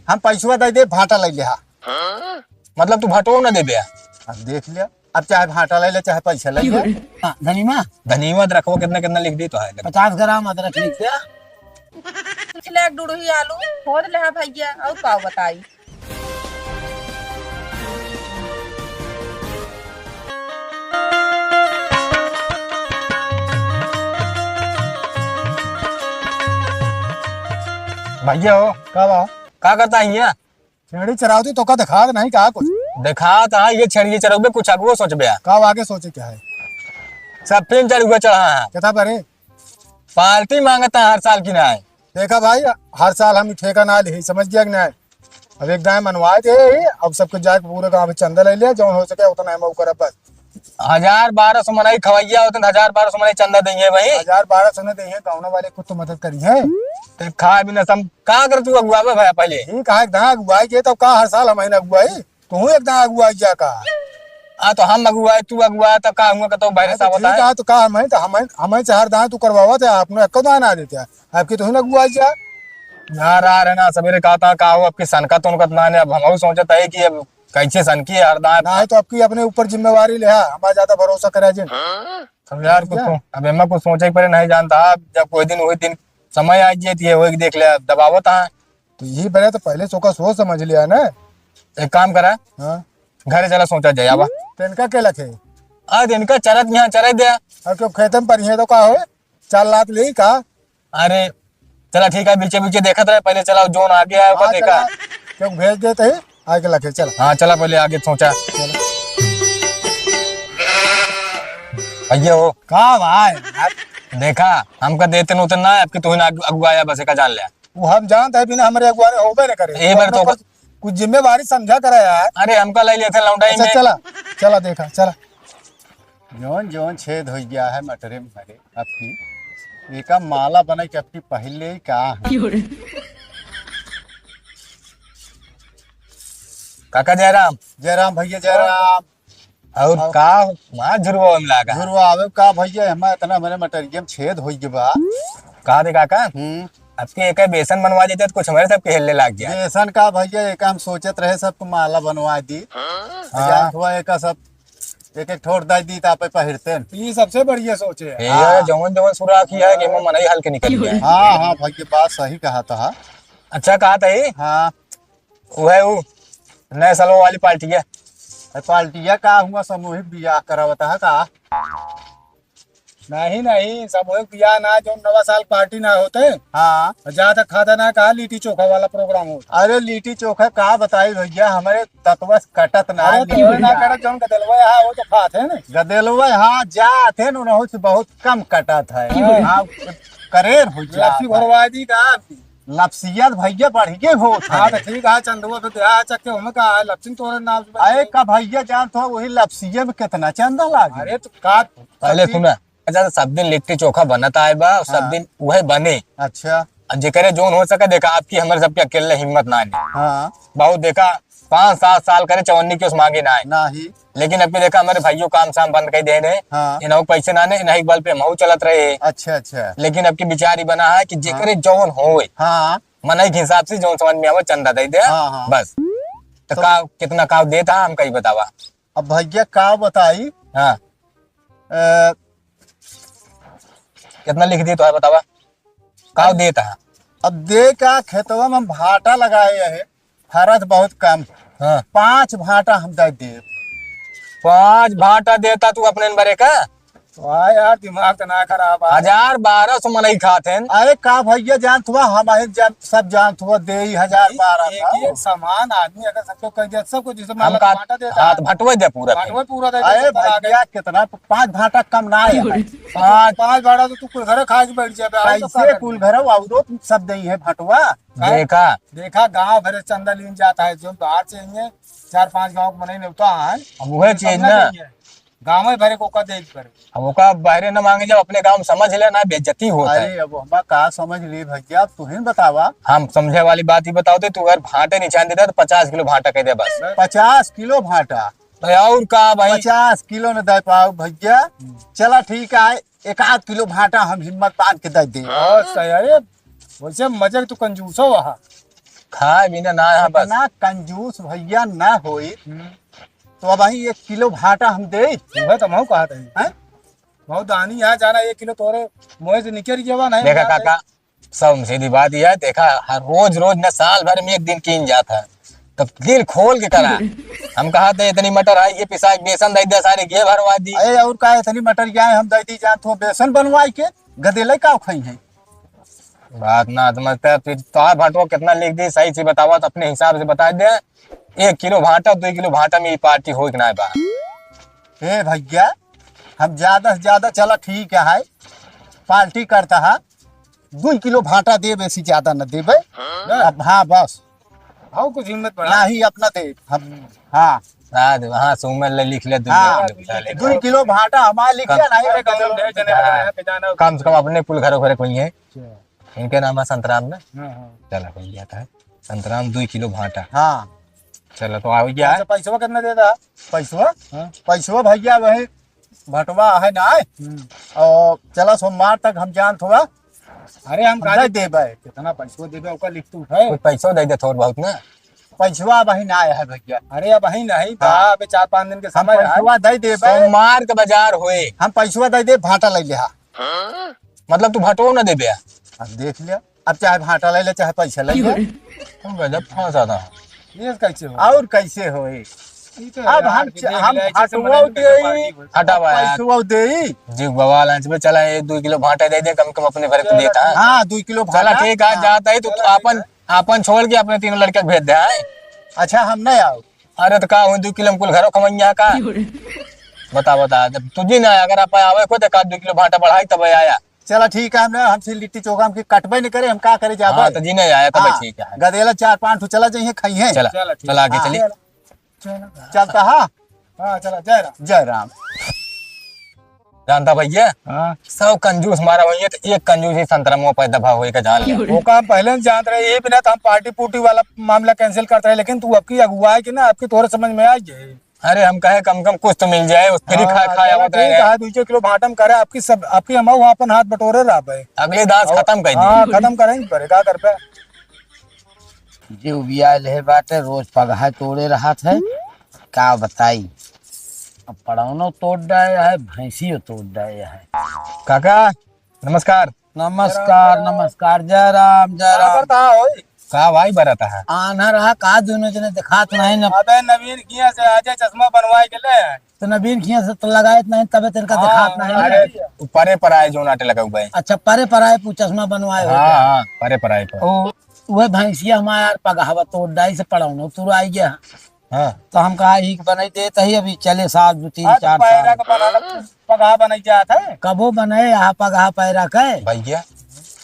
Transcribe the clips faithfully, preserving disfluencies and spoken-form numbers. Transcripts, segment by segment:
हम पैसवा दे दे, भाटा ले ले हा। मतलब तू भटवो न देबे? अब देख लिया, अब चाहे भाटा ले ले, चाहे पैसा ले ले। हाँ, धनीमा? धनीमा तो रखबो, कितना, कितना लिख दी तो है। पचास ग्राम अदरक लिख दे। कुछ ले एक डुड़ही आलू खोद ले हा भैया, और का बताई? भैया हो, का बा? का करता है ये? छेड़ी चरावती तो का दिखात नहीं का कुछ? दिखात है, ये छेड़ी चरावे कुछ अगुओ सोचबे। का आगे सोचे क्या है? सब फिर चढ़ हुआ चढ़ा है। कितना बरे? पार्टी मांगता हर साल की ना है। देखा भाई, हर साल हम ठेका ना ले, समझ गया कि नहीं? अब एक दाएं मनवाए दे, अब सबके जाके पूरे गांव में चंदा ले लिया, जौन हो सके उतना हम करब बस। हजार बारह सौ मनई खवैया होते हैं, हजार बारह सौ मनई चंदा देंगे भाई। हजार बारह सौ न देंगे, गाँव वाले कुछ तो मदद करी है। ते खाए बिना सम-, का कर तू अगुआवे भया पहले? ठीक है, एक दाएं अगुआई के, तो का हर साल हम ही ना अगुआई? तू एक दाएं अगुआई जा का? आ, तो हम अगुआए, तू अगुआए, तो का हुआ, कतो बहरे हाँ, तो साहब ठीक बताए। है, तो का हम हैं, तो हम हैं, हम हैं, चार दाएं तू करवावत है, आपने एको दाएं ना देते हैं, आपकी तो ही ना अगुआई जा। यार, आ रहे ना, सवेरे कहा था, का हो, आपकी सनका तो उनका ना ने, अब हम सोचत है कि अब कैसे सनकी है हर दाएं। ना है तो आपकी अपने ऊपर जिम्मेवारी ले, हाँ, हमारा ज्यादा भरोसा करा जिन। अब यार, कुछ समझा? सो-, अब एमा कुछ सोचे के पड़े, नहीं जानता, अब जब कोई दिन वही दिन समय आ जाए, तो ये वही देख ले, दबावत है। तो यही बने तो पहले से ओका सोच समझ लिया ना। एक काम करा, हाँ। घरे चला, सोचा जाए, आवा। तो इनका के लखे? आज इनका चरत यहाँ चरे दे। और क्यों खेते में पड़ी है तो का हो? चार लात ले का? अरे, चला ठीक है, बीचे बीचे देखत रहे, पहले चला जोन आगे आए, ओका हाँ, देखा। चला। क्यों भेज देते ही? आगे लखे, चला। हाँ, चला पहले आगे सोचा। चला। भैया हो। का भाई? देखा, हमका देते न उतना, आपके तुहिन अगु-, अगुआया बस एका जान ले। वो हम जानते हैं, बिना हमरे अगुवारे होबे न करे। ए बार तो कुछ, कुछ जिम्मेवारी समझा करा यार। अरे, हमका ले लेते लौंडाई अच्छा, में। चला, चला देखा, चला। जौन, जौन छेद होइ गया है मटरे में हरे, आपकी, एका माला बने के आपकी पहले ही का है? काका जयराम। जयराम भैया, जयराम। और और का, वहाँ झुरवा में लागा। झुरवा आवे का भैया, हमारे इतना, हमारे मटरिया में छेद होइ गया बा। का दे काका? हम्म। अब के एक बेसन बनवा देते तो कुछ हमारे सब के हेलने लाग गया। बेसन का भैया, एक हम सोचत रहे सबको माला बनवा दी। हाँ। जान हुआ एक सब एक एक ठोर दे दी तो आप पहिरते हैं। ये सबसे बढ़िया सोचे है। ए, हाँ। जवन जवन सुराखी है कि मनई हल्के निकल गया। हाँ, हाँ भैया, बात सही कहा था। अच्छा कहा था ये? हाँ। वो है वो नए साल वाली पार्टी है। अरे पार्टिया का हुआ, सामूहिक बियाह करावता है का? नहीं, नहीं, सामूहिक बियाह ना, जो नवा साल पार्टी ना होते। हाँ। और जहाँ तक खाता ना कहा, लिट्टी चोखा वाला प्रोग्राम होता। अरे लिट्टी चोखा का बताई भैया, हमारे तत्वस कटत ना अरे है, तो लिट्टी ना चोखा। कटत, जौन गदेलवा यहाँ हो तो खात है ना। गदेलवा हाँ जात है ना, उनहु से बहुत कम कटत है। हाँ। हाँ, करेर हो जात लस्सी है। भरवा दी का आपकी? लपसिया तो भैया बढ़िगे होत है। हाँ, तो ठीक है, चंदुआ तो देहा चक्के हमें का है, लपसिन तोरे नाम से अरे का भैया जान तो वही लपसिया में कितना चंदा लागे? अरे तो का पहले सुना, अच्छा, तो सब दिन लिट्टी चोखा बनत आए बा, और सब हाँ। दिन वह बने। अच्छा। और जेकरे जोन हो सके, देखा, आपकी हमरे सबके अकेले हिम्मत ना है। हाँ। बहुत देखा, पाँच सात साल करे चवन्नी के उस मांगे ना है। ना ही। लेकिन अब भी देखा, हमारे भाइयों काम साम बंद कर दे रहे। हाँ। इन्हों पैसे ना ने, इन्हीं बल पे महू चलत रहे। अच्छा, अच्छा। लेकिन अब की विचार ही बना है कि हाँ। जेकरे जौन होए, हाँ। मनई के हिसाब से जौन समझ में आवे, चंदा दे दे। हाँ, हाँ। बस। तो तो का, कितना का देता, हम कहीं बतावा। अब भैया का बताई? हाँ। अ, कितना लिख दी तो है बतावा? का अब देता है? अब दे का खेतवा में हम भाटा लगाए है, फरत बहुत कम। हाँ। पाँच भाटा हम दे देब। पाँच भाटा देता तू अपने बरे का? वाह यार, दिमाग तो ना खराब है। हजार बारह सौ मनई खात हैं। अरे का भैया जानत हुआ, हम आए जान, सब जानत हुआ, दे ही हजार बारह एक, था। एक समान आदमी अगर सबको कह दिया, सबको जैसे हम मतलब का भाटा देता हाथ है। भटवे दे पूरा भाटवे पूरा दे अरे देता है। भैया, कितना, पाँच भाटा कम ना है। पाँच पाँच भाटा तो तू कुल घरे खा के बैठ जाबे, और तो का कैसे करबे? कुल घरे, और सब दे है भटवा। देखा। देखा, गांव भरे चंदा लीन जाता है, जो बाहर से ही है, चार पांच गांव के मनई नेवता है। अब वह चीज ना। गाँव में भरे को का देख भरे। अब ओका बाहरे न मांगे, जब अपने गाँव में समझ ले ना, बेइज्जती होता है। अरे, अब हमा का समझ ली भैया, अब तू ही बतावा। हम समझे वाली बात ही बताओ थे, तू अगर भांटे निशान देता तो पचास किलो भांटा कह दे बस। पचास किलो भांटा? तो और का भाई? पचास किलो न दे पाओ भैया। हम्म। चला ठीक है, एक आध किलो भांटा हम हिम्मत बांध के दे दे। हाँ, सही है। वैसे मजे तू कंजूसो वहा। खाए बिना ना है बस। इतना कंजूस भइया ना होई, हम्म। तो अबहीं एक किलो भाटा हम देई। उहे तो महू कहत हई। हैं? बहुत दानी है, जाना एक किलो तोरे मुँह से निकल गया बा, नहीं देखा जात है। काका, सब सीधी बात यह है, देखा, हर रोज रोज न, साल भर में एक दिन कीन जात है, तो दिल खोल के करा। हम कहत है, इतनी मटर आई, ये पिसा के बेसन दे दे, सारे घी भरवा दी। अरे और का, इतनी मटर क्या है, हम दे दी जान तो बेसन बनवाई के, गदेले का खाई है। बात ना समझते, फिर तो आप भटवा कितना लिख दी, सही से बतावा, तो अपने हिसाब से बता दे। एक किलो भाटा, दो किलो भाटा में ये पार्टी होई कि ना बा? ए भइया, हम ज्यादा से ज्यादा, चला ठीक है, पार्टी करता है, दुई किलो भाटा देबे, से ज्यादा न देबे। हाँ। अब हाँ, बस। आओ, कुछ हिम्मत बढ़ा। नाही, अपना दे, हम, हाँ। हाँ, दे, हाँ, सुमन ले लिख ले, दुई हाँ, किलो भाटा ले। दुई किलो भाटा हमार लिख कम, ले, नाही, अरे, कम, कम, ढेर जने हाँ। लगे हैं, बेजाना। कम से कम अपने कुल घरों घरे कोई है। अच्छा। इनके नाम है संतराम ना? हाँ, हाँ। चला, कोई गया था। संतराम दुई किलो भाटा। हाँ। चला, तो आओ गया। अच्छा, पैसवा कितना दे दा? पैसवा? हाँ। पैसवा भइया वही भटवा है ना, हम्म। और चला सोमवार तक हम जान थोड़ा अरे हम हम काहे दे देबे। कितना पैसो देबे, ओकर लिख तू है। कुछ पैसो दे दे थोड़ बहुत ना। पैसवा अबहीं ना आया है भइया। अरे अबहीं नहीं बा, हाँ। अबे चार पाँच दिन के हम समय है। पैसवा दे देबे। सोमवार के बाजार होए। हम पैसवा दे दे, भाटा ले ले हा। मतलब तू भटवो ना देबे? अब देख लिया, अब चाहे भाटा ले ले, चाहे पैसा ले ले। तुम गजब फंसा था। ये कैसे हो? और कैसे होए? ई तो अब यार, हम, कि देख हम ले, ऐसे से भटवो मदद करके देई, पार्टी होई। हटा बा यार। पैसवो देई। जी बवाल, आज में चला, एक दो किलो भाटा दे दे, कम कम अपने भर के चलो, देता है। हाँ, दो किलो चला, भाटा। ठीक है, हाँ। जाता है, तो चलो, ठीक अपन, है। अपन छोड़ के अपने तीनों लड़के के भेज दे, हैं? अच्छा, हम नहीं आओ। अरे, तो का हुई, दो किलो हम कुल घरों कमैया का? बता, बता, जब तू जी ना, अगर आप आवे को, तो का दो किलो भाटा बढ़ाई, तब आया। चला, ठीक है, हमने, हमसे लिट्टी चोखा हमके कटबे नहीं करे, हम का करे जाबे? हाँ, तो जी नहीं आया, तब हाँ, ठीक है। गदेला चार पाँच ठो चला जाइए, खाइए। चला, चला, ठीक। चला आगे हाँ। चली। चला। चलता हा? हाँ, चला, जय राम। जय राम। जानता भइया, हाँ। सब कंजूस मारा होइए, तो एक कंजूस ही संतरमुआ पैदा भा होई का जान ले। ओका हम पहले से जानत रहे, यही बिना तो हम पार्टी पुर्टी वाला मामला cancel करत रहे, लेकिन तू अबकी अगुवाई के ना, अबकी तोहरे समझ में आ गए। अरे हम कहे कम कम कुछ तो मिल जाए, उस फ्री हाँ, खा खा चला आवत ठीक रहे। है, दो किलो भाटा में करे, अबकी सब, अबकी हम वहाँ अपन हाथ बटोरे रहबे। अगले दास और खत्म कर दी। हाँ, खत्म करेंगे, पर का करबे? जे उबियाइल है बाटे, रोज पगहा तोड़े रहत है, का बताई। अब पड़ौनो तोड़ डाए है, भैंसियो तोड़ डाए है। काका, नमस्कार। नमस्कार, नमस्कार, जय राम, जय का राम। करता है? का भाई बरत है? आन्हर है का, दोनों जने देखात नहीं न। अबे नवीन किया से आजे चश्मा बनवाए के ले आए। तो नवीन खिया से तो लगायत नहीं, तबे तेरे का हाँ, देखात नहीं। अरे, उ परे पराए जो नाटे लगा हुआ है। अच्छा, परे पराए पू चश्मा बनवाए हो हाँ, क्या? हाँ, परे पराए पर। ओ, वह भैंसिया हमारे यार पगहावा तोड़ डाई से पड़ौनो तुर आई गया। हाँ। तो हम कहा, "ही बनाई देत ही, अभी चले साल, दो, तीन, हाँ, तो चार पैरा साल।" का बना, पगहा बनाई जात है। कबो बनाए, यहाँ पगहा पैरा के। भैया,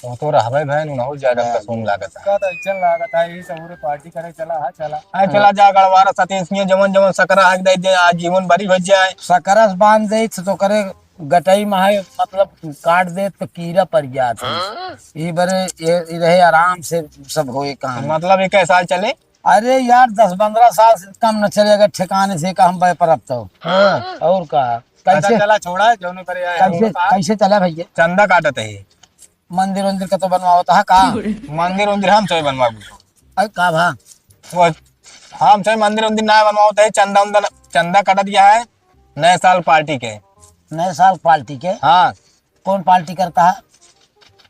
वो तो रहबे भैन, उनहु ज्यादा हाँ। कसम लागत है। का तो ऐसन लागत है, ये सब पूरे पार्टी करे चला, हाँ, चला। हाँ, चला जा, गड़वारा सतीश के जवन जवन सकरा हक दे दे, आज जीवन भरी हो जाए। सकरस बांध दे, तो करे गटई में है, मतलब, काट दे, तो कीड़ा पड़ जात है। हाँ। ये बरे, ये, ये रहे आराम से सब होए काम। मतलब, ये कै साल चले? अरे यार, दस पन्द्रह साल से कम न चले, अगर ठिकाने से का हम बे पर अब तो। हाँ। और का? चला, कैसे? चला, छोड़ा, जौने परे आए, कैसे, हम लोग का कैसे चला भैया? चंदा काटत है। मंदिर उंदिर का तो बनवावत है का? मंदिर उंदिर हम चाहे बनवाबू। अरे का भा? वो हम चाहे मंदिर उंदिर ना बनवावत है, चंदा उंदा, चंदा काटत गया है नए साल पार्टी के। नए साल पार्टी के? हाँ। कौन पार्टी करता है?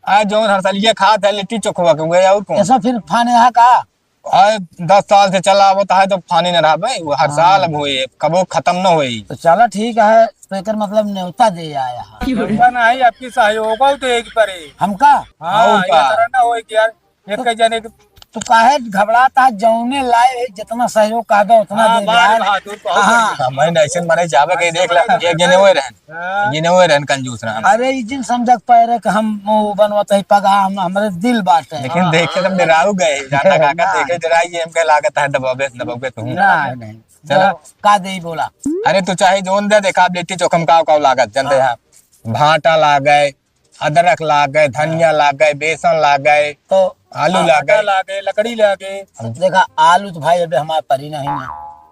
आज जौन हर साल ये खात है लिट्टी चोखवा के हुए और कौन? ऐसा फिर फाने है का? आए दस साल से चला आवत है तो फाने न रहबे, वो हर हाँ। साल अब होए, कबो खत्म न होए। तो चला ठीक है, तो एकर मतलब न्योता दे आया है। न्योता नहीं, आपकी सहयोग हो तो एक परे। हमका? हाँ, और ये का? तरह ना होए कि यार एक तो, जने के तो काहे घबराता है, जौने लाए है, जितना सहयोग कहबे उतना हाँ, दे बार यार। बहादुर बहुत हाँ। बढ़िया। हमें ऐसे मरे जावे के देख ला, ये गिने हुए रहन, हाँ। गिने हुए रहन कंजूस रहन। अरे, ई जिन समझक पैरे के हम वो बनवत है पगहा, हम, हमरे दिल बाटे। लेकिन देख के तुम डराऊ गए, जाता काका ना। देखे डराई, ये हमके लागत है दबावे, दबावे तू। ना, नहीं। चला। तो का देई बोला? अरे, तू चाहे जोन दे, देखा, अब लिट्टी चोखम का, का लागत, जानते हाँ। हैं? भाटा लागे, अदरक लागे, धनिया लागे, बेसन लागे, तो आलू हाँ, लागे। आटा लागे, लकड़ी लागे। देखा, आलू तो भाई अबे हमारे परी नहीं है।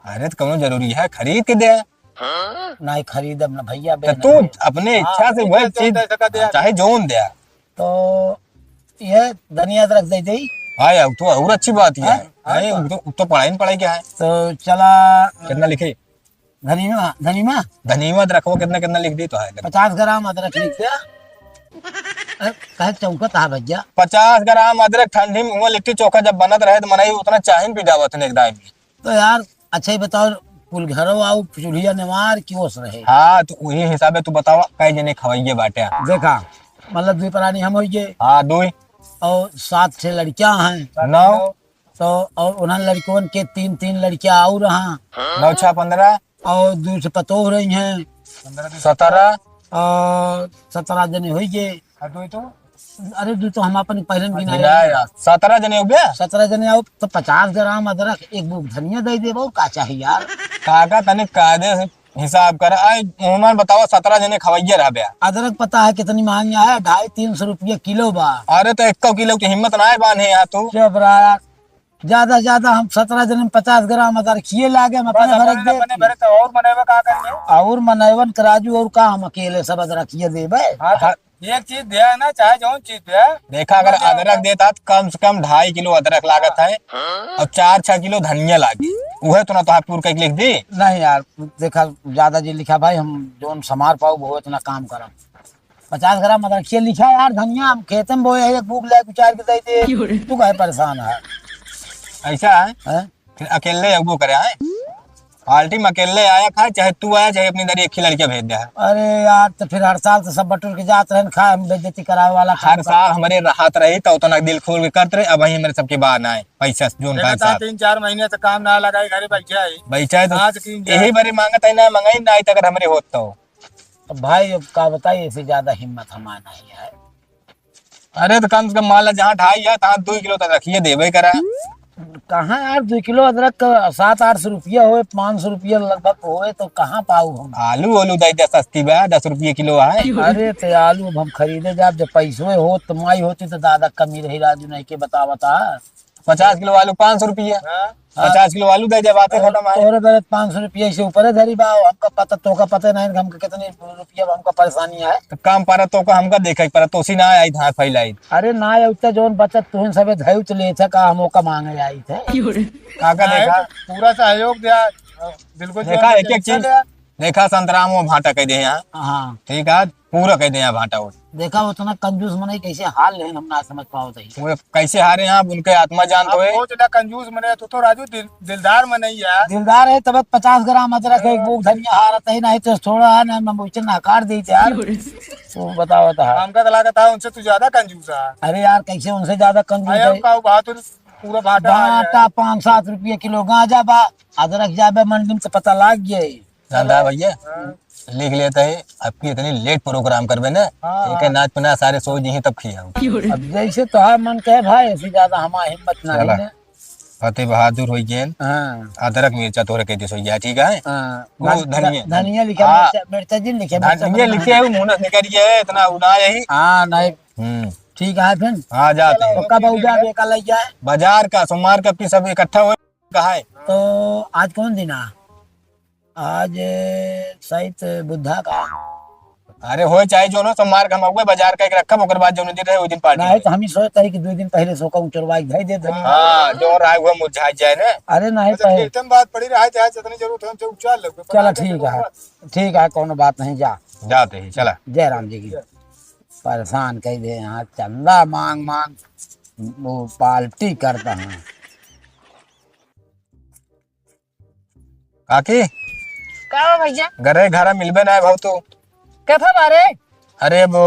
अरे, तो कौनो जरूरी है, खरीद के दे। नहीं खरीदब ना भैया, बे तो तू नहीं। अपने हाँ, इच्छा से अपने वही इच्छा से चीज, दे सका दे। चाहे जोन दे। तो ये धनिया अदरक दे दे। हाँ यार, तो और अच्छी बात ये हाँ? है। हाँ, हाँ, तो वो तो, वो तो पढ़ाई न पढ़ाई क्या है? तो चला। कितना लिखे? धनीमा, धनीमा? धनीमा अदरकवा कितना, कितना लिख दी तो है? पचास ग्राम अदरक लिख दिया। अरे, काहे चौंकत है भैया? पचास ग्राम अदरक ठंडी में हुआ लिट्टी चोखा जब बनत रहे तो मनई उतना चाही न पी जावत है एक दाई में। तो यार, अच्छा ही बताओ, कुल घरो आउ चूल्हिया नेवार की ओस रहे? हाँ, तो वही हिसाबे तू बतावा, कई जने खवैये बाटे? देखा, मतलब, दुई प्राणी हम होइए। हाँ, दुई। और सात छह लड़कियां हैं। नौ। तो और उन्हन लड़कवन के तीन, तीन लड़कियां और हैं। नौ छह पन्द्रह। और दुई ठे पतोह रही हैं। सतरह। और सतरह जने होइए। और दुई तो? अरे, दुई तो हम अपन पहले गिनाए। गिनाए यार, सतरह जने हो गया? सतरह जने आओ तो पचास ग्राम अदरक, एक बूक धनिया दे देबो, और का चाही यार? काका, तनिक कायदे से हिसाब कर। आए, उमन बतावा, सतरह जने खवैया रहबे। अदरक पता है कितनी महंगा है? ढाई तीन सौ रुपया किलो बा। अरे, तो एक्को किलो की हिम्मत ना है बांधे यार तू। चुप रहा यार। ज्यादा से ज्यादा हम सतरह जने में पचास ग्राम अदरकिए लागे, हम बस अपने भरे अपने दे अपने दी। भरे तो और मनैबा का करेंगे? और मनैबन के राजू, और का हम अकेले सब अदरकिए देबे? हाँ, तो हाँ। एक चीज दे ना, चाहे जौन चीज दे। देखा, अगर हाँ। अदरक देता तो कम से कम ढाई किलो अदरक लागत है और चार छह किलो धनिया लागी, उहे तो ना तो पूर कइके लिख दी। नहीं यार, देखा, ज्यादा जी लिखा भाई, हम जौन समार पाऊ वो इतना काम करम। पचास ग्राम अदरकिया लिखा यार, धनिया हम खेते में बोए हैं, एक बूक ले उचार के दे दे। क्यों रे? तू काहे परेशान है? ऐसा है? हैं? फिर अकेले अगुओ करे आए? पार्टी में अकेले आया खाए, चाहे तू आया, चाहे अपनी दरी एक ही लड़किया भेज दे है। अरे यार, तो फिर हर साल तो सब बटुर के जात रहन खाए, हम बेइज्जती करावे वाला काम हर कर। साल हमरे राहत रही तो उतना दिल खोल के करत रहे, अब वही मेरे सबके बात ना आए, पैसा जोन देखा खाए था, साथ। तीन चार महीने से काम ना लगाए, घरे बैठे आई। बैठे है तो आज की यही बारी मांगत है ना, मंगाई ना आई तो अगर हमरे होत तो। अब भाई, अब का बताई, ऐसे ज्यादा हिम्मत हमार नहीं है। अरे, तो कम से कम मान ला, जहाँ ढाई है, तहाँ दुई किलो तो अदरकिया देबे करा। कहाँ यार, दुई किलो अदरक का सात आठ सौ रुपया होए, पाँच सौ रुपया लगभग होए, तो कहाँ पाऊ हम? आलू, आलू दे दे, सस्ती बा, दस रुपये किलो है। अरे, ते आलू अब हम खरीदे जाब, जब पैसवे होत, तो माई होती, तो दादा कमी रही, राजू नहीं के बतावता। पचास किलो आलू पाँच सौ रुपया। हाँ। पचास किलो आलू दे दे, बातें खत्म है। तोहरे बरे पाँच सौ रुपया से ऊपरे धरी बा, हमका पता, तोका पता नहीं, हमका कितनी रुपया बा, हमका परेशानी है। तो काम पारा तोका हमका देखे के पड़ा, तोसी ना आई धार फैलाई। अरे ना, उतना जौन बचत तुहन सबे धैउ तो लेथे का, हम ओका मांगे आई थे। काका हाँ, देखा। पूरा सहयोग दिया, बिल्कुल देखा, जौन एक एक बचत चीज। ले। देखा संतराम वो भाटा कह दे यहाँ। हाँ। ठीक है, पूरा कह दे यहाँ भाटा वो। देखा उतना कंजूस मनई कैसे हार लेन, हम ना समझ पावत हई। वो कैसे हारे हैं आप, उनके आत्मा जानत आप होए। बहुत ज्यादा कंजूस मनई है, तू तो राजू दिल-, दिलदार मनई है। दिलदार है तब पचास ग्राम अदरक एक बूक धनिया हारत है, नहीं तो थोड़ा है ना, हम उसे नकार देते यार। तू बताओ तो। हमका तो लागत है उनसे तू ज्यादा कंजूस है। अरे यार, कैसे उनसे ज्यादा कंजूस आया है? उनका वो बहादुर पूरा भाटा आ गया है। भाटा पाँच सात रुपये किलो गांजा बा, अदरक जाबे मंडी में तो पता लाग गया है। जानता है भैया, हाँ। लिख लेता है, अब की इतनी लेट प्रोग्राम करबे ना, हाँ, एक हाँ। नाच पना सारे सो जी तब खियाऊ। अब जैसे तोहार मन कहे भाई, ऐसे ज्यादा हमार हिम्मत नहीं चला। है। फतेह बहादुर होई गेन, हाँ। अदरक मिर्चा तोरे के दिस होई गया, ठीक है? हाँ। वो धन-, धनिया। धनिया लिखे, हाँ। मिर्चा, मिर्चा जी लिखे, मिर्चा धनिया बना। लिखे है, वो मुंह से निकल गया है, इतना उड़ा यही। हाँ, नहीं। हम्म। ठीक है, फिर? हाँ, जाते हैं। तो कब आऊ जाबे, का लग जाए? बाजार का, सोमवार का, फिर सब इकट्ठा हो, का है? तो आज कौन दिन है? आज, ए, शायद बुद्धा का। अरे होए चाहे जो ना, सोमवार का हम अउबे बाजार का एक रखब, ओकर बाद जौन दिन रहे, ओइ दिन पार्टी नहीं, होए। तो हम ही सोचता है कि दो दिन पहले सो का उचरवा के धई दे दे। हाँ, जो राय हुआ मुरझा जाए ना। अरे नहीं, अच्छा, पहले खेते में बात पड़ी रहा, चाहे जितनी जरूरत है, हमसे उचार लेबे। चला, ठीक है, ठीक है, कौनो बात नहीं, जा। जाते ही, चला। जय राम जी की। परेशान कह दे यहाँ, चंदा मांग मांग वो पार्टी करता है। काकी, का हो भैया? घरे घरा मिलबे ना भाव तो। कथा बारे? अरे वो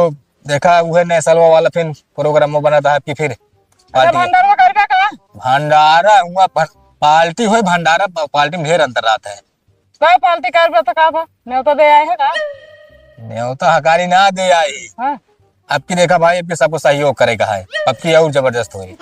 देखा, उहे नए सालवा वाला फिर प्रोग्राम बना था आपकी फिर अरे पार्टी। भंडारा करबे का? भंडारा हुआ, प-, पार्टी होई, भंडारा प-, पार्टी में ढेर अंतर रहता है। का पार्टी करबे तो का बा? न्योता दे आए है का? न्योता हकारी ना दे आई। हाँ। अब की देखा भाई, अब की सबको सहयोग करे का है, अब की और जबरदस्त होई।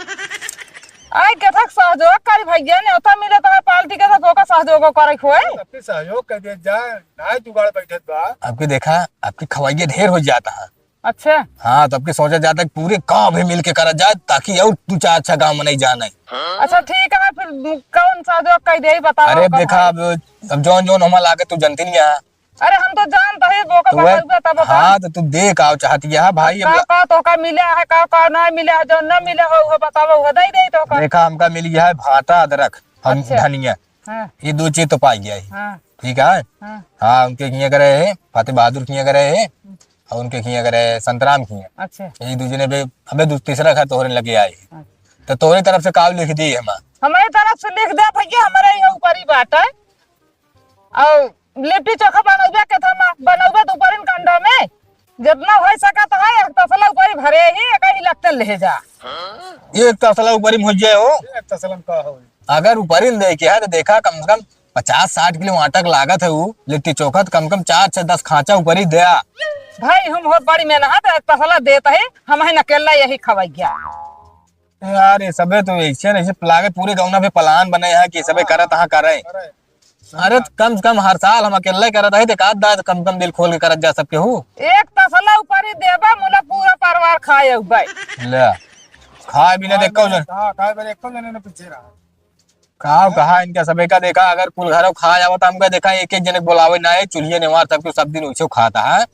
आई कथक सहयोग करी भैया, न्योता मिले तो पार्टी के साथ ओका सहयोग करे खोए। अब की सहयोग कर दे जा, ना जुगाड़ बैठत बा। अब की देखा, अब की खवाइया ढेर हो जाता है। अच्छा। हाँ, तो अब की सोचा जाता है कि पूरे गांव भी मिल के करा जाए, ताकि और दो चार अच्छा गांव में नहीं जाना है। अच्छा, ठीक है, फिर कौन सहयोग कर दे, बताओ अरे कब देखा, है? अब, अब जौन जौन हमारा लागे तू जनती नहीं है। अरे हम तो जानत ही, वो का तो वह, बताउबे तब का। हाँ, तो तू दे का चाहत है भाई, अब का, ला- का तो का मिला है, का, का ना मिला है, जो ना मिला हो, वो बतावा, वो दे दे तो का। देखा, हमका मिल गया है भाटा अदरक, हम अच्छा। धनिया। हाँ। ये दो चीज तो पाई गया है। हाँ। ठीक है? हाँ। हाँ, उनके किया करे है, फतेह बहादुर किया करे है, हम्म। और उनके किया करे है, संतराम किया। अच्छा। ये दो जने बे, अबे दो, तीसरा घर तोहरे लगे आए। अच्छा। तो तोहरे तरफ से काव लिख दी है हमार। हमारे तरफ से लिख दे भैया, हमारे ये ऊपर ही बात है। और लिट्टी चोखा बनौबे के था, बनौबे तो ऊपरिन कंडा में जितना हो सकत है, एक तसला ऊपरी भरे ही, एक ही लगते ले जा। एक तसला ऊपरी में हो जाए हो। एक तसला में का हो? अगर ऊपरी में दे के है, तो देखा, कम से कम पचास साठ किलो आटा के लागत है वो लिट्टी चोखा, तो कम से कम चार छः दस खांचा ऊपरी दे आ। भाई, हम बहुत बड़ी मेहनत है, एक तसला देत है, हम ही अकेला यही खवाई गया। यार, ये सबे तो ऐसे न, ऐसे लागे पूरे गौना पे प्लान बने हैं कि सबे हाँ। करत हाँ करे। करे। सही अरे, बात। कम से कम हर साल हम अकेले करत है, तो एक आध दाँय कम से कम दिल खोल के करत जा सबके हूँ। एक तसला ऊपरी देबा, मुला पूरा परिवार खाए उबे। ले, खाए बिना खाए देखो बिना, जन। हाँ, खाए बिना एको जने न पीछे रहा। का कहा इनका सबे का देखा, अगर कुल घरों खा जावत, हमका देखा एक एक जने के बोलावे ना है, चूल्हे नेवार सबके सब दिन वैसे खाता है,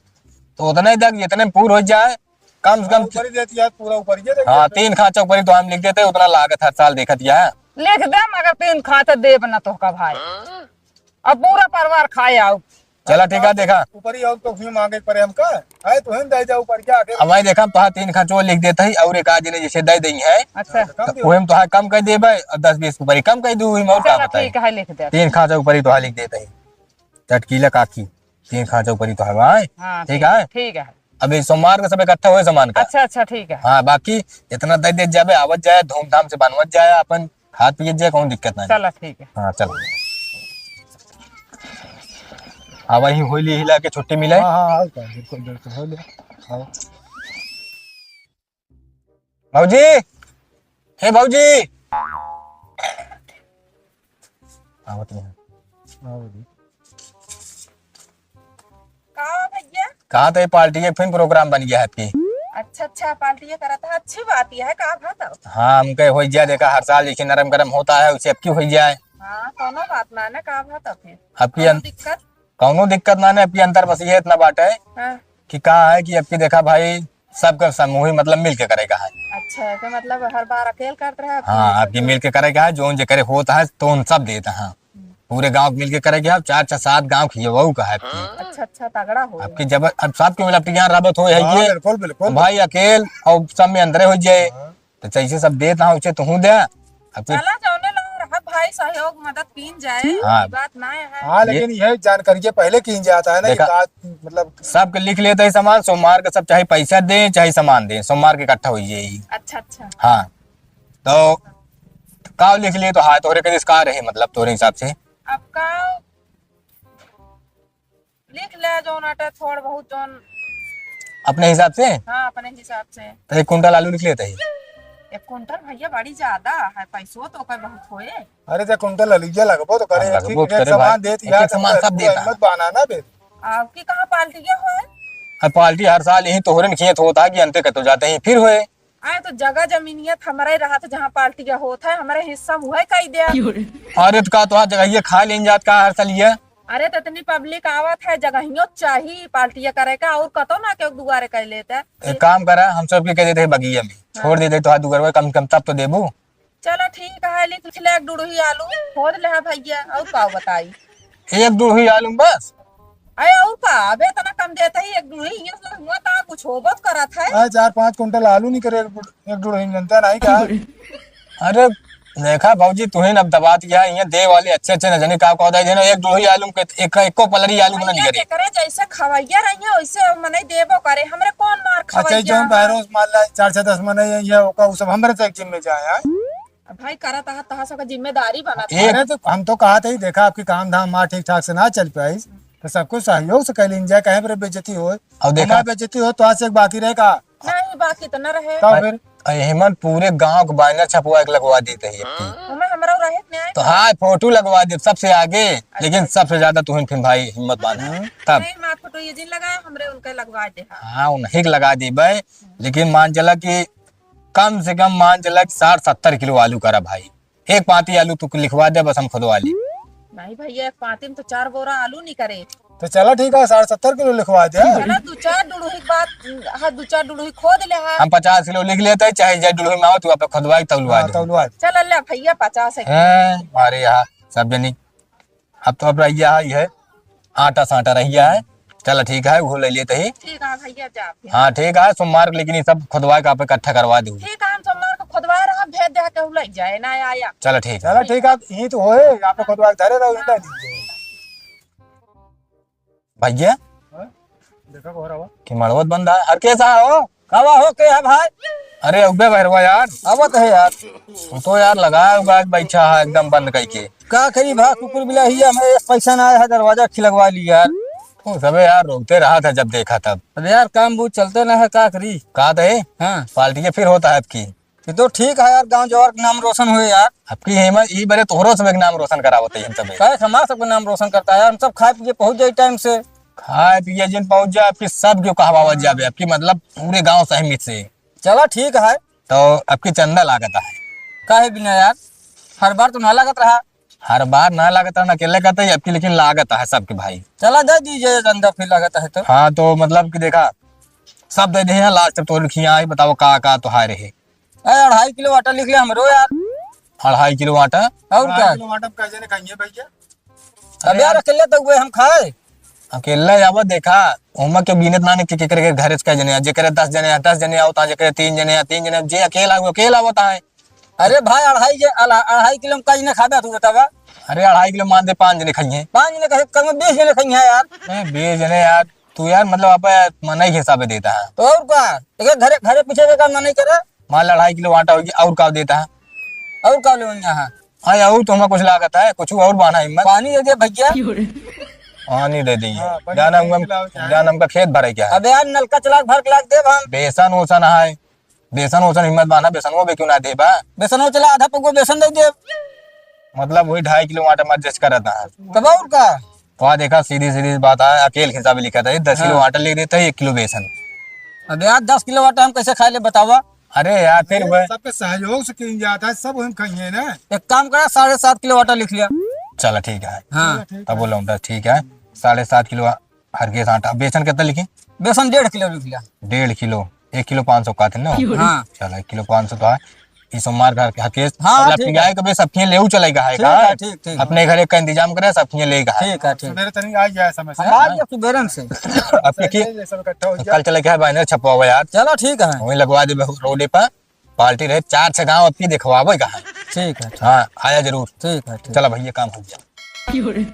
तो उतने तक जितने में पूर हो जाए, कम से कम। हाँ, ऊपर ही देती है, पूरा ऊपर ही देती हाँ, है। तीन खांचा ऊपर ही तो हम लिख देते, उतना लागत हर साल देखत या। लिख दे, मगर तीन खांचा देब ना तोहका भाई। अब पूरा परिवार खाए आओ। चला ठीक है, देखा। ऊपर ही और तो फिर मांगे पड़े हमका। है तो हम दे जाओ ऊपर क्या आखिर? अब भाई देखा, हम तोहार तीन खांचो लिख देते ही और एक आध जने जैसे दे देंगे है। अच्छा। तो कम तो दियो। वही हम तोहार कम कर देबे और दस बीस ऊपर ही कम कर दू, हम और का चला बताई। ठीक है, लिख दे। तीन खांचा ऊपर ही तोहार लिख देते ही। चटकीला काकी, तीन खांचा ऊपर ही तोहार भाई। हाँ, ठीक ठीक, है। ठीक है। अभी सोमवार का सब इकट्ठा हुए सामान का। अच्छा, अच्छा, ठीक है। हाँ, बाकी इतना दे दे जाबे, आवत जाए, धूमधाम से बनवत जाए, अपन खात पियत जाए, कौनो दिक्कत ना है। चला, ठीक है। हाँ, चल। हाँ, वही होली हिला के छुट्टी मिले। हाँ, हाँ, हाँ, बिल्कुल, बिल्कुल, होली। हाँ। भौजी, हे भौजी। आवत नहीं। हाँ, बोलिए। का भैया? कहा तो ये पार्टी के फिर प्रोग्राम बन गया है आपकी। अच्छा, अच्छा, पार्टी ये करत है, अच्छी बात ये है, का बात है? हाँ, हमके हो जाए, देखा, हर साल जैसे नरम गरम होता है, उसे अब की हो जाए। हाँ, कौनो बात ना, ना, का बात है फिर? अब की कौनो अन-, दिक्कत? कौनो दिक्कत ना, ना, अब की अंतर बस ये इतना बात है हाँ। कि का है कि अब की देखा भाई, सबका समूह ही मतलब मिल के करे का है। अच्छा, तो मतलब हर बार अकेल करत रहे, अब की हाँ, मिल अब की के मिल के करे का है, जोन जे करे होता है, तो उन सब देता है। पूरे गाँव के मिल के करे के, अब चार, छह, सात गाँव खियवाऊ का है आपकी। अच्छा, अच्छा, तगड़ा हो। आपकी जब, अब सबके मिला, आपके यहाँ रबत हो है हाँ, ये। बिल्कुल, बिल्कुल। भाई अकेल और सब में अंदरे हो जाए। हाँ। तो जैसे सब देत हाँ, उसे तुहूँ दे। अब तो चला, जौने लोग रहा भाई, सहयोग मदद कीन जाए, हाँ। कोई बात ना है। हाँ, ये लेकिन यह जानकारी के पहले कीन जाता है ना, ये देखा, बात, मतलब सबके लिख लेते हैं सामान, सोमवार का सब चाहे पैसा दें, चाहे सामान दें, सोमवार के इकट्ठा हो जाए। अच्छा, अच्छा। हाँ। तो का लिख लिए तो हाथ तोहरे के रिस्का रहे, मतलब तोहरे हिसाब से? अब का लिख ले जौन अटे थोड़ बहुत जौन। अपने हिसाब से? हाँ, अपने हिसाब से। तो एक कुंटल आलू लिख लेते ही। एक कुंटल भैया बड़ी ज्यादा है, पैसो तो ओकर बहुत होए। अरे तो कुंटल आलू ये लगबो तो करे, हाँ, एक लगबो एक करे सामान भाई। देत एक यार, एक सामान सबको सब पूरा देता। हिम्मत बाना ना बे। आपकी कहाँ पार्टी क्या होए? अब पार्टी हर साल यही तोहरे न खेत होता है कि अंते कतो जाते ही फिर होए। अरे तो जगह जमीनियत हमरे रहत, जहाँ पार्टिया होत है, हमरे हिस्सा में हुए कई दे। अरे तो का तोहार जगहिया खा लेन जात का हर साल ये? अरे तो इतनी पब्लिक आवत है, जगहियो चाही पार्टिया करे का, और कतो ना केहू दुआरे कर लेता। एक काम करा, हम सबके कह देते हैं बगिया में, हाँ। छोड़ देते तोहार दुआरे, कम से कम तब तो देबू। चलो ठीक है, लिख ले एक डुड़ही आलू, खोद ले है भैया, और का बताई? एक डुड़ही आलू में बस? अरे और का, अबे इतना कम देते ही एक डुड़ही, ये सब हुआ ता कुछ होबो तो करत है। अरे चार पाँच कुंटल आलू नहीं करे एक डुड़-, एक डुड़ही में, जनता नहीं का? अरे देखा भौजी, तुहिन अब दबात गया, ये दे वाले अच्छे अच्छे न जने का कह दे देना, एक डुड़ही आलू के एक, एको पलरी आलू में नहीं भैया करे। के करे जैसे खवैया रही है, वैसे मने देबो करे, हमरे कौन मार अच्छा, खवैया जो हम है? बहरों से मान ला, चार से दस मने ये, ये होगा, वो सब हमरे से एक जिम्मे जाए, हैं? अब भाई करत आहा, तहा सबका जिम्मेदारी बनत है। अरे तो हम तो कहत ही, देखा आपकी काम धाम माँ ठीक ठाक से ना चल पाई, तो सबको सहयोग से कर लीन जाए, कहीं पर बेइज्जती हो। और देखा हमारी बेइज्जती हो तो आज से एक बाकी रहे का? नहीं, बाकी तो न रहे। तब फिर? अरे हेमंत पूरे गांव के बैनर छपवा के लगवा देते ही अब की। हमें हमरा रहे न्याय तो का? हाँ, फोटो लगवा दे सबसे आगे, लेकिन अच्छा। सबसे ज्यादा तुहिन फिर भाई हिम्मत बांधा। हाँ। तब नहीं, मार फोटो ये जिन लगाए, हमरे उनके लगवा दे। हाँ, उन्हीं के लगा देबे, लेकिन मान चला कि कम से कम मान चला कि साठ सत्तर किलो आलू करा भाई। एक पाती आलू तू लिखवा दे, बस हम खुदवा ली। नहीं भैया, एक पाती में तो चार बोरा आलू नहीं करे। तो चला ठीक है, साठ सत्तर किलो लिखवा दे। चला, दू चार डुड़ुही के बात, हाँ, दू चार डुड़ुही खोद ले, हाँ। हम पचास किलो लिख लेते हैं, चाहे जाए डुड़ुही में आओ, तू आप खोदवाई तौलवा हाँ, दे। तौलवा दे। चला ले भैया, पचास है। हैं, हमारे यहाँ सब जनी, अब तो अब रहिया है, ये आटा साटा रहिया है। चला ठीक है, वो ले लेते ही। ठीक है भैया, जा। हाँ ठीक है, सोमवार के लेकिन ये सब खोदवा के आप इकट्ठा करवा दो। ठीक है, हम सोमवार को खोदवा रहा, भेज दे के उ ले जाए ना आया। चला ठीक है। चला ठीक है, यही तो होए, आप खोदवा के धरे रहो, इतना दीजिए। भैया, हाँ? देखा को हो रहा हुआ? कि मड़वत बंदा है। अरे कैसा हो? का बा हो, के है भाई? अरे अउबे बहरवा यार। आवत है यार। तू तो यार लगाए हुआ है, बैठा है एकदम बंद करके। का करी भा, कुकुर बिलाही है, हमें एक पैसा ना आया है, दरवाजा खिलगवा ली यार। तू सबे यार रोकते रहा था जब देखा तब। अरे यार काम बूझ चलते ना है, का करी? का दे? हाँ। पार्टी के फिर होता है आपकी। ये तो ठीक है यार, गाँव जवार के नाम रोशन होए यार। आपकी हिम्मत, ई बरे तोहरो सब एक नाम रोशन करावत है हम सब। काहे हमार सबके नाम रोशन करता है यार, हम सब खाए पिए पहुँच जाए टाइम से। खाए पिए जिन पहुँच जाए, आपकी सब क्यों कहवावत जाबे, आपकी मतलब पूरे गाँव सहमित से। चला ठीक है। तो आपकी चंदा लागत है। काहे बिना यार, हर बार तो ना लागत रहा। हर बार ना लागत रहा, ना अकेले कहते ही, आपकी लेकिन लागत है सबके भाई। चला दे दीजिए चंदा फिर लागत है तो। हाँ तो मतलब कि देखा, सब दे दे हैं, लास्ट अब तो लिखिया आई, बताओ का का तो हाय रहे। ए, अढ़ाई किलो आटा लिख ले हमरो यार। अढ़ाई किलो आटा? और अढ़ाई का? किलो आटा हम कैसे नहीं खाएंगे भैया? अब यार, अकेले तो हुए हम खाए। अकेले जाबो, देखा, ओमा के बीनत ना ने के, के, के, के घरे से कई जने आ, जेकरे दस जने आ, दस जने आओ, ता जेकरे तीन जने आ, तीन जने आ, जे अकेला हो, अकेला होता है। अरे भाई, अढ़ाई जे, अला-, अढ़ाई किलो में कई जने खाबे, तू बतावा। अरे, अढ़ाई किलो मान दे, पाँच जने खाइए। पाँच जने कहे, कम में बीस जने खाइए यार। नहीं, बीस जने यार, तू यार, मतलब, आप मनई के हिसाबे देता है। तो और का? एक घरे, घरे पीछे के काम ना नहीं करे। मान ला, अढ़ाई किलो आटा होगी, और का देता है? और का लेवन यहाँ? हाँ, और तो हमें कुछ लागत है, कुछ और बाना हिम्मत। पानी दे दे भैया। पानी दे दी। हाँ, पानी जाना दे हुआ, दिलाओ, चाहे। जाना हमका खेत भरे क्या है? अबे यार, नलका चला के भर के लाग देब हम। बेसन ओसन है, बेसन ओसन हिम्मत बाना, बेसन वो भी क्यों ना देबा? बेसन वो चला, आधा पौवा बेसन दे देब। मतलब वही ढाई किलो आटा में adjust करत है। तब और का? वहाँ देखा, सीधी सीधी बात है, अकेल के हिसाब लिखा था, दस किलो हाँ। आटा ले देता है, एक किलो बेसन। अबे यार, दस किलो आटा हम कैसे खाए ले बतावा? अरे यार, फिर अरे, वह सबके सहयोग से किन जाता है, सब हम खाइए ना। एक काम करा, साढ़े सात किलो आटा लिख लिया। चला ठीक है। हाँ। चला ठीक तब है। बोला हूँ, ठीक है, साढ़े सात किलो हर केस आटा। बेसन कितना लिखी? बेसन डेढ़ किलो लिख लिया। डेढ़ किलो, एक किलो पाँच सौ का थे ना? हाँ। चला, एक किलो पाँच सौ तो है। ई सोमवार का हर केस, हाँ, अगला ठीक है। पिगाए के बे सब किए लेऊ चलेगा है ठीक का? है, ठीक, ठीक। अपने घरे का इंतजाम करे, सब किए लेगा है। ठीक है, ठीक। सुबेरे तनी आ जाए समय से। हम आ जाए सुबेरन से। अब के की? सब इकट्ठा हो जाए। कल चले के है बाइनर छपवावे यार। चलो ठीक है। वहीं लगवा दे रोडे पर। पार्टी रहे, चार छह गाँव अब की दिखवावे का है। ठीक है, ठीक। हाँ, आया जरूर। ठीक है, ठीक। चला भैया, काम हो जाए।